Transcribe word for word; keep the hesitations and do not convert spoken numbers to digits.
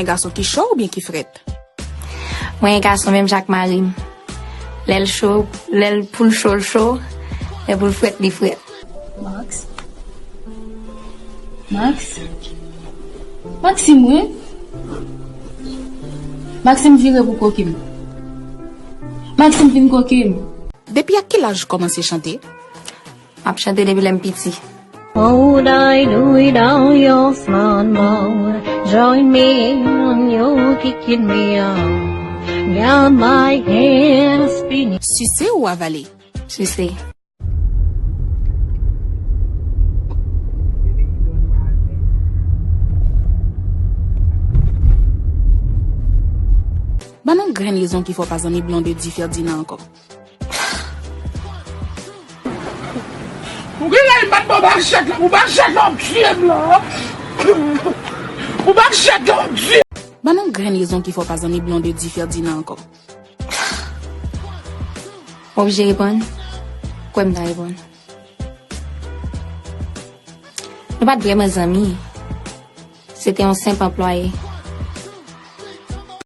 Gason ki cho oubyen ki frèt? Mwen e gason menm jan ak mari m. Lè l cho, lè l pou l cho, l cho. Lè pou l frèt, li frèt. Max? Max? Maxime, wi. Maxime vire pou koke m. Maxime vin koke m. Depi ak ki laj ou kòmanse chante? M ap chante depi lè m piti. Oh, die, do, down, your front mouth. Join me, and you kicking me out. Got my hands spinning. Sise ou avale? Sise. Ban nou grenn rezon ki fè w pa zanmi Blondedy Ferdinand ankò. Ou gen lè m bat bò machèt la, ou machèt la w ap tiye m la. Ou machèt la w ap tiye. Ban nou grenn rezon ki fè w pa zanmi Blondedy Ferdinand ankò. Ou oblije reponn? Kwè m ta reponn. Nou pa t vrèman zanmi. Se te yon senp anplwaye.